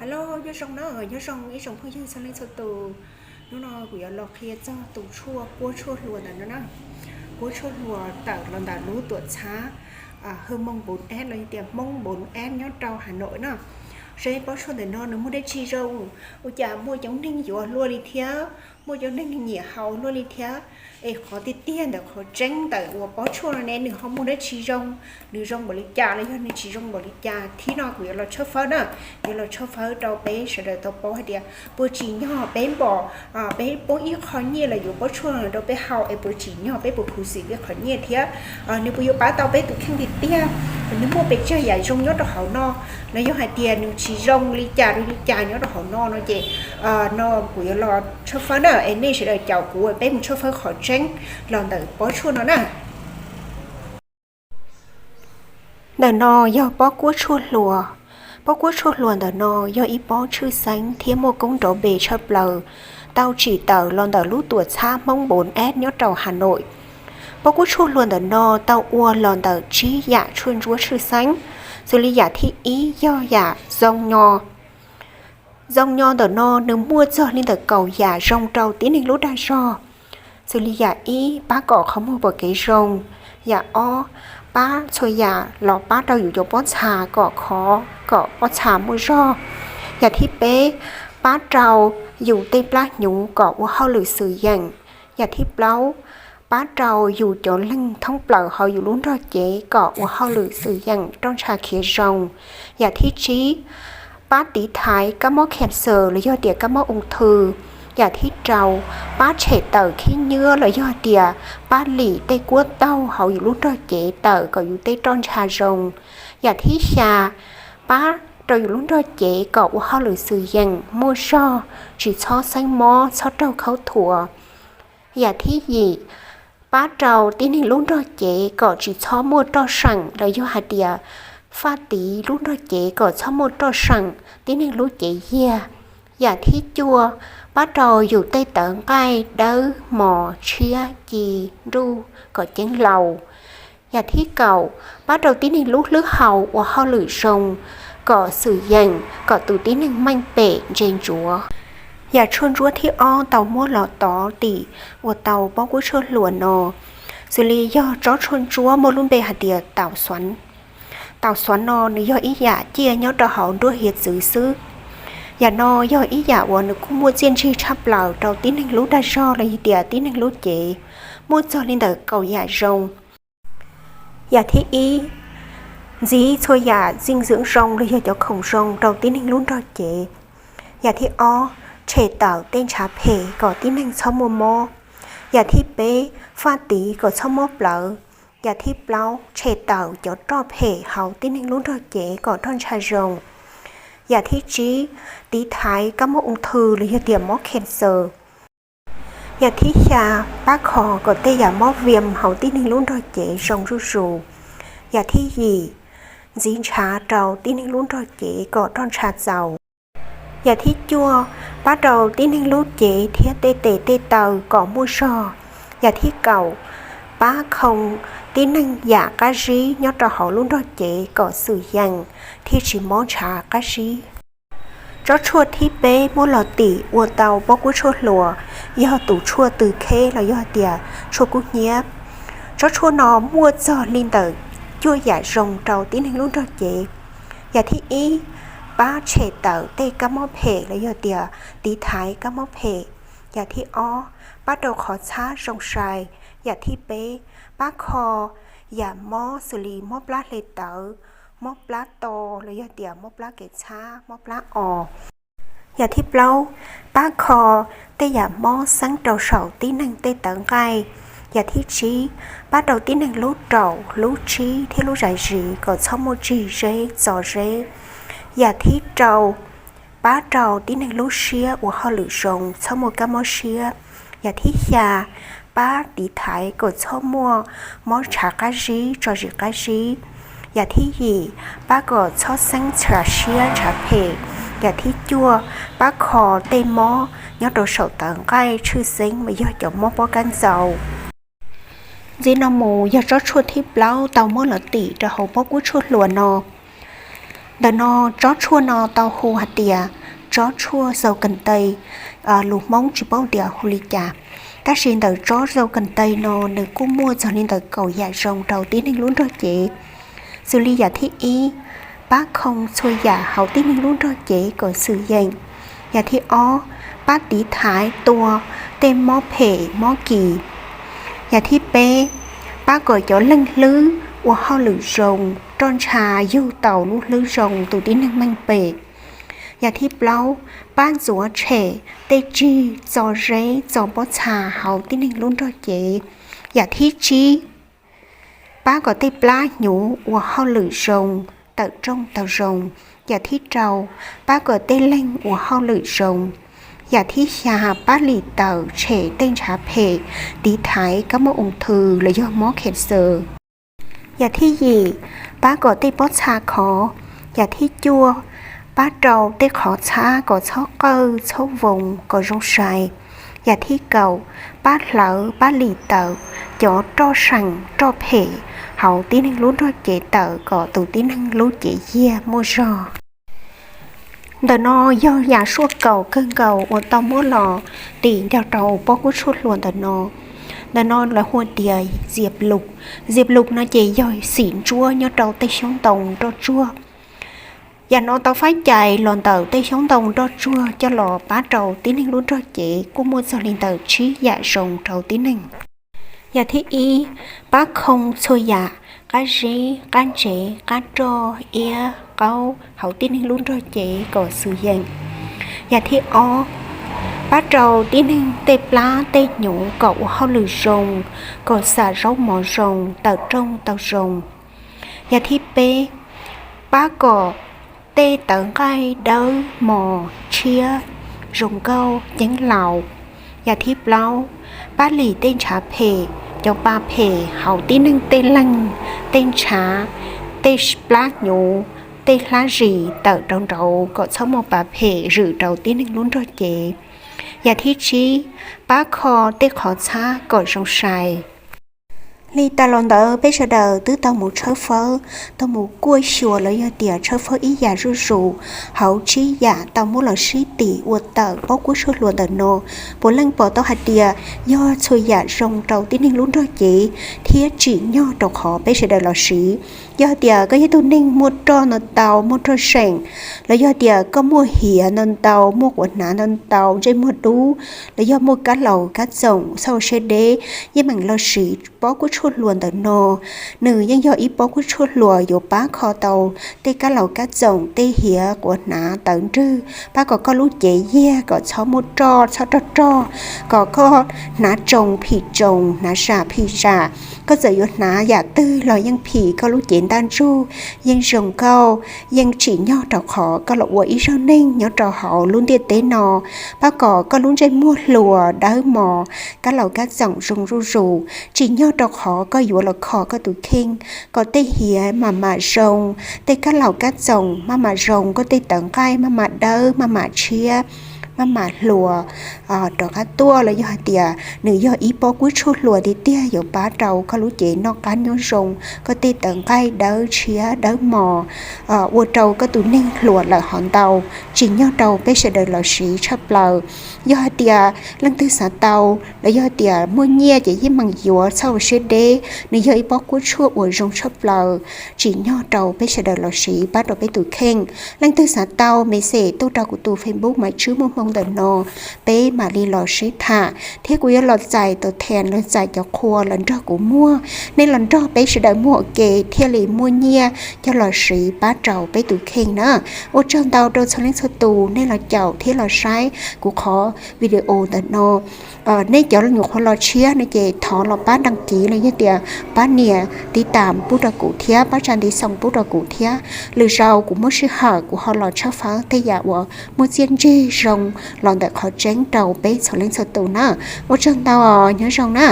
Hello, nyob zoo na, nyob zoo ib tsoom phooj ywg txhua leej txhua tus. Hnub no kuv yuav los qhia txog tus tshuaj kuab tshuaj hlua ntawm no na. Kuab tshuaj hlua tawm los ntawm lub tuam txhab Hwj Mooj Npus Eb los yog tias Hmoob Npus Eb nyob rau Has Nois na. Seb pob tshuaj ntawm no nws muaj dab tsi zoo, ua cas muaj coob neeg yuav hlua li thiab, muaj coob neeg nyiam haus hlua li thiab. Es qhov tiag tiag ntawm qhov tseeb ntawm uas pob tshuaj no ne nws ho muaj dab tsi zoo, nws zoo npaum li cas los yog nws tsis zoo npaum li cas, thib no kuv yuav los tshawb fawb na. Yuav los tshawb fawb rau peb sawv daws tau paub hais tias puas tsim nyog peb npom, peb poob ib qho nyiaj los yuav pob tshuaj no rau peb haus es puas tsim nyog, peb puas khuv xim peb qhov nyiaj thiab nws puas yuav pab tau peb tus kheej tiag tiag, nws muaj pes tsawg yam zoo nyob rau hauv no, los yog hais tias nws tsis zoo li cas li cas nyob rau hauv no no ces no kuv yuav los tshawb fawb na, es nej sawv daws caum kuv peb mus tshawb fawb qhov tseeb los ntawm pob tshuaj no na. Ntawm no yog pob kuab tshuaj hlua. Pob kuab tshuaj hlua ntawm no yog ib pob tshwj xeeb thiab muaj koob nrov npe tshaj plaws, tau tsim tawm los ntawm lub tuam txhab Hmoob Npus Eb nyob rau Has Nois. Pob kuab tshuaj hlua ntawm no tau ua los ntawm tsib yam tshuaj ntsuab tshwj xeeb, xws li yam thib ib yog yam zoo nyo. Zoo nyo ntawm no nws muaj txog li ntawm kaum yam zoo rau tib neeg lub dag zog, xws li yam ib pab kom qhov muag pom kev zoo, yam ob pab txhua yam los pab rau yus cov pob txha kom khov kom pob txha muaj zog, yam thib peb pab rau yus tej plab hnyuv kom ua hauj lwm xwm yeem, yam thib plaub pab rau yus cov leeg thoob plaws hauv yus lub nrog cev kom ua hauj lwm xwm yeem roj ntsha khiav zoo, yam thib tsib pab tiv thaiv kab mob cancer los yog tias kab mob ung thư, yam thib rau pab tshem tawm khib nyiab los yog tias pab lim tej kuab taug hauv yus lub nrog cev tawm kom yus tej roj ntsha zoo, yam thib xya pab rau yus lub nrog cev kom ua hauj lwm xwm yeem muaj zog, tsis txhob xeeb mob txhob raug khaub thuas, yam thib yim pab rau tib neeg lub nrog cev kom tsis txhob muaj roj seem los yog hais tias faj tiv lub nrog cev kom txhob muaj roj seem tib neeg lub cev yiag, yam thib cuaj pab rau yus tej tawv nqaij dawb mos tshiab ci nruj kom ceeb laus, yam thib kaum pab rau tib neeg lub hlwb hau ua hauj lwm zoo kom xwm yeem kom tus tib neeg meej pem ntse ntsuav. Yam tshuaj ntsuab thib ob tau muab los tov tim ua tau pob kuab tshuaj hlua no, xws li yog tsob tshuaj ntsuab muaj lub npe hais tias taus xuav. Taus xuav no nws yog ib yam ciaj nyob rau hauv nruab hiav txwv xwb. Yam no yog ib yam uas nws kuj muaj txiaj ntsig tshaj plaws rau tib neeg lub dag zog los yog tias tib neeg lub cev, muaj txog li ntawm kaum yam zoo. Yam thib ib, ntxiv txhua yam dinh dưỡng zoo los yog cov khoom zoo rau tib neeg lub nrog cev. Yam thib ob, tshem tawm tej ntshav phem kom tib neeg txhob muaj mob. Yam thib peb, faj tiv kom txhob mob plawv. Yam thib plaub, tshem tawm cov roj phem hauv tib neeg lub nrog cev kom roj ntsha zoo. Yam thib tsib, tiv thaiv kab mob ung thư los yog tias mob cancer. Yam thib xya, pab kho kom tej yam mob viêm hauv tib neeg lub nrog cev zoo zuj zus. Yam thib yim, ntxiv ntshav rau tib neeg lub nrog cev kom roj ntsha txaus. Yam thib cuaj, pab rau tib neeg lub cev thiab tej tes tej taw kom muaj zog. Yam thib kaum, pab khoo tib neeg yam qab zib nyob rau hauv lub nrog cev kom xwm yeem thiaj tsis mob ntshav qab zib. Tsob tshuaj thib peb muab los tim ua tau pob kuab tshuaj hlua yog tus tshuaj tw kheb los yog tias tshuaj kub hnyiab. Tsob tshuaj no muaj txog li ntawm cuaj yam zoo rau tib neeg lub nrog cev. Yam thib ib, pab tshem tawm tej kab mob phem los yog tias tiv thaiv kab mob phem. Yam thib ob, pab rau qhov txhab zoo sai. Yam thib peb, pab kho yam mob xws li mob plab hle tawv, mob plab to los yog tias mob plab kev txhab, mob plab os. Yam thib plaub, pab kho tej yam mob xeeb rau saum tib neeg tej tawv nqaij. Yam thib tsib, pab rau tib neeg lub raum, lub tsib thiab lub zais zis kom txhob muaj tsig zeb txo zeb. Yam thib rau, pab rau tib neeg lub siab ua hauj lwm zoo txhob muaj kab mob siab. Yam thib xya, pab tiv thaiv kom txhob muaj mob ntshav qab zib tso zis qab zib. Yam thib yim, pab kom txhob xeeb ntshav siab ntshav phem. Yam thib cuaj, pab kho tej mob nyob rau saum tawv nqaij tshwj xeeb mas yog cov mob pob kab ntxaus. Ntxiv no mus yog tsob tshuaj thib plaub tau muab los tim rau hauv pob kuab tshuaj hlua no. Ntawm no tsob tshuaj no tau hu hais tias tsob tshuaj Zau Kas Tais, lus Hmoob tsis paub tias hu li cas, tab sis ntawm tsob Zau Kas Tais no nws kuj muaj txog li ntawm kaum yam zoo rau tib neeg lub nrog cev, xws li yam thib ib, pab khoo txhua yam hauv tib neeg lub nrog cev kom xwm yeem. Yam thib ob, pab tiv thaiv tua tej mob phem mob kis. Yam thib peb, pab kom cov leej hlwb ua hauj lwm zoo, roj ntsha yug tau lub hlwb zoo tus tib neeg meej pem. Yam thib plaub, pab ntxuav tshem tej tsig txo zeb txo pob txha hauv tib neeg lub nrog cev. Yam thib tsib, pab kom tej plab hnyuv ua hauj lwm zoo, tawm rooj tau zoo. Yam thib rau, pab kom tej leeg ua hauj lwm zoo. Yam thib xya, pab lim tawm tshem tej ntshav phem, tiv thaiv kab mob ung thw los yog mob khees xaws. Yam thib yim, pab kom tej pob txha khov. Yam thib cuaj, pab rau tej qhov txhab kom txhob qawj txhob voos kom zoo sai. Yam thib kaum, pab hlawv pab lim tawm cov roj seem roj phem hauv tib neeg lub nrog cev tawm kom tus tib neeg lub cev yiag muaj zog. Ntawm no yog yam suaj kaum kawg nkaus uas tau muab los tim nco rau pob kuab tshuaj hlua ntawm no. Ntawm no lawv hu tias ziam lus. Ziam lus no ces yog xim ntsuab nyob rau tej xyoob ntoo nroj tsuag. Yam no tau faib cais los ntawm tej xyoob ntoo nroj tsuag coj los pab rau tib neeg lub nrog cev kuj muaj txog li ntawm tsib yam zoo rau tib neeg. Yam thib ib, pab khoo txhua yam, qab zib qab ntsev qab roj iab qaub hauv tib neeg lub nrog cev kom xwm yeem. Yam thib ob, pab rau tib neeg tej plab tej hnyuv kom ua hauj lwm zoo, kom xam zaub mov zoo, tawm rooj tau zoo. Yam thib peb, pab kom tej tawv nqaij dawb mos tshiab zoo nkauj ceeb laus. Yam thib plaub, pab lim tej ntshav phem, cov pa phem hauv tib neeg tej leeg, tej ntshav, tej plab hnyuv, tej hlab zis tawm rau nraud kom txhob muaj pa phem zwm rau tib neeg lub nrog cev. Yam thib tsib, pab kho tej qhov txhab kom zoo sai. Li tas los ntawd peb sawv daws twb tau mus tshawb fawb, tau mus kuaj xyuas los yog tias tshawb fawb ib yam zuj zus hauv tsib yam tau muab los sib tim ua tawm pob kuab tshuaj hlua ntawm no. Puav leej pom tau hais tias yog txhua yam zoo rau tib neeg lub nrog cev thiab tsim nyog rau qhov peb sawv daws los siv. Yog hais tias koj yog tus neeg muaj roj ntau ntau, muaj roj seem, los yog tias koj muaj hiav ntau ntau, muaj quav hnav ntau ntau, ntsej muag dub, los yog muaj kab laus kab txoom txhob ua siab deb, yeej meem los siv pob kuab tshuaj hlua ntawm no. Nws yeej yog ib pob kuab tshuaj hlua yuav pab kho tau tej kab laus kab txoom, tej hiav quav hnav tawv nrwg, pab kom koj lub cev yiag kom txhob muaj roj, txhob rog rog, kom koj hnav tsoos phim tsoos, hnav zam phim zam. Koj txawm yuav hnav yam twg los yeej phim koj lub cev ntaj ntsug, yeej zoo nkauj, yeej tsim nyog rau qhov koj los ua ib zaug neeg nyob rau hauv lub ntiaj teb no. Pab kom koj lub ntsej muag hluas dawb mos, kab laus kab txoom zoo zuj zus, tsim nyog rau qhov koj yuav los kho koj tus kheej, kom tej hiav maj mam zoo, tej kab laus kab txoom maj mam zoo, koj tej tawv nqaij maj mam dawb, maj mam tshiab, maj mam hluas rov qab tuaj. Los yog hais tias nws yog ib pob kuab tshuaj hlua tiag tiag yuav pab rau koj lub cev noj qab nyob zoo, koj tej tawv nqaij dawb tshiab dawb mos, ua rau koj tus neeg hluas lawm hov ntau. Tsim nyog rau peb sawv daws los siv tshaj plaws. Yog hais tias leej twg xav tau, los yog hais tias muaj nyiaj ces yeej meem yuav txhob ua siab deb, nws yog ib pob kuab tshuaj uas zoo tshaj plaws. Tsim nyog rau peb sawv daws los siv pab rau peb tus kheej. Leej twg xav tau, message tuaj rau kuv tus Facebook Maiv Tswb Muaj Hmoo ntawm no, peb mam li los sib tham thiab kuv yuav los txais tus thee los txais cov qhua los nrog kuv muag. Nej los nrog peb sawv daws muag ua ke thiaj li muaj nyiaj coj los siv pab rau peb tus kheej na. Ua tsaug ntau rau txhua leej txhua tus nej los caum thiab los saib kuv qhov video ntawm no. Nej cov nyuam qhuav los tshiab no ces thov los pab đăng ký los yog tias pab nias tiv tam pub rau kuv thiab pab tsa ntiv xoo pub rau kuv thiab. Lwm zaus kuv muaj sij hawm kuv ho los tshawb fawb tej yam uas muaj txiaj ntsig zoo los ntawm qhov tseeb rau peb txhua leej txhua tus na. Ua tsaug ntau, nyob zoo na.